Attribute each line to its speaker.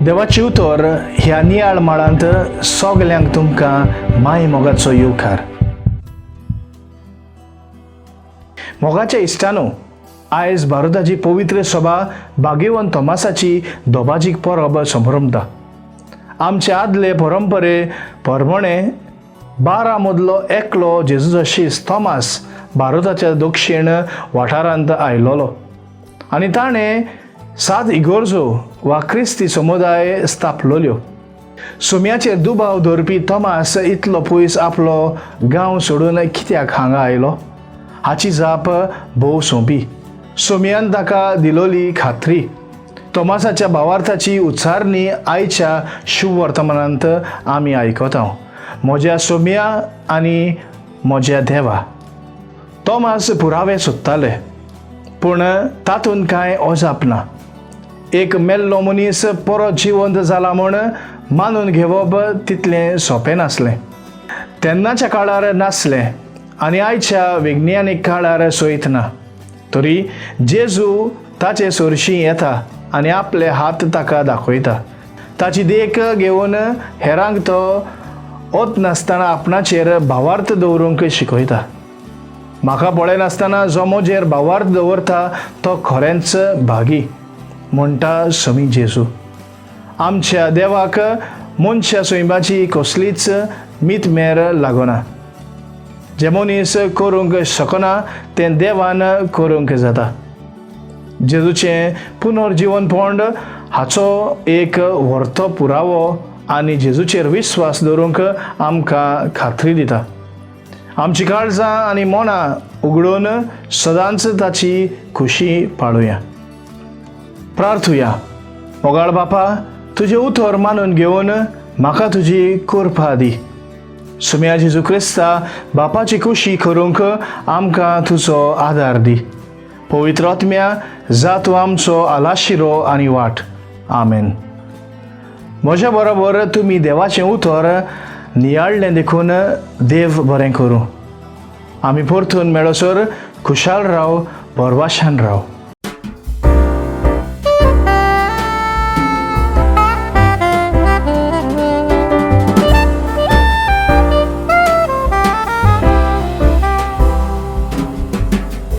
Speaker 1: देवाची उतर ह्या नियाळ माळांत सगल्यांक तुमकां माय मोगाचो येवकार. मोगाच्या इश्टानो, आयज भारताची पवित्र सभा भाग्यवंत थॉमासाची दोबाजीक परब संभ्रमता. आमचे आदले परंपरे परमणे 12 मदलो एकलो जेजूचो शीस थॉमास भारताच्या दक्षिण वाठारांत आयलोलो आनी ताणें 7 इगोर्जो वा क्रिस्ती समुदाय स्थापलोल्यो. सुम्याचेर दुबाव दवरपी थॉमास इतलो पयस आपलो गांव सोडून कित्याक हांगा आयलो हाची जाप भोव सोंपी. सोम्यान ताका दिलोली खात्री. थॉमासाच्या भावार्थाची उच्चारणी आयच्या शुभवर्तमानांत आमी आयकता, म्हज्या सोम्या आनी म्हज्या देवा. थॉमास पुरावे सोदताले पूण तातूंत कांय अजाप ना. एक मेल्लो मनीस परत जिवंत जाला म्हूण मानून घेवप तितलें सोंपें नासलें. तेन्नाच्या काळार नासलें आनी आयच्या विज्ञानीक काळार सयत ना. तरी जेजू ताचे सरशीं येता आनी आपले हात ताका दाखयता. ताची देख घेवन हेरांक तो वत नासतना आपणाचेर भावार्थ दवरूंक शिकयता. म्हाका पळयनासतना जो म्हजेर भावार्थ दवरता तो खरेंच भागी म्हणटा समी जेजू. आमच्या देवाक मनशा सैमाची कसलीच मीतमेर लागना. जे मनीस करूंक शकना तें देवान करूंक जाता. जेजूचें पुनर्जिवनपण हाचो एक व्हरतो पुरावो आनी जेजूचेर विस्वास दवरूंक आमकां खात्री दिता. आमची काळजां आनी मनां उगडून सदांच ताची खुशी पाळुया. प्रार्थुया. मोगाळ बापा, तुजें उतर मानून घेवन म्हाका तुजी कृपा दी. सुम्या जेजू क्रिस्ता बापाची खुशी करूंक आमकां तुजो आदार दी. पवित्र आत्म्या जा तूं आमचो आलाशिरो आनी वाट. आमेन. म्हज्या बरोबर तुमी देवाचें उतर नियाळ्ळें देखून देव बरें करूं. आमी परतून मेळसर खुशाल राव, भरवाशान राव.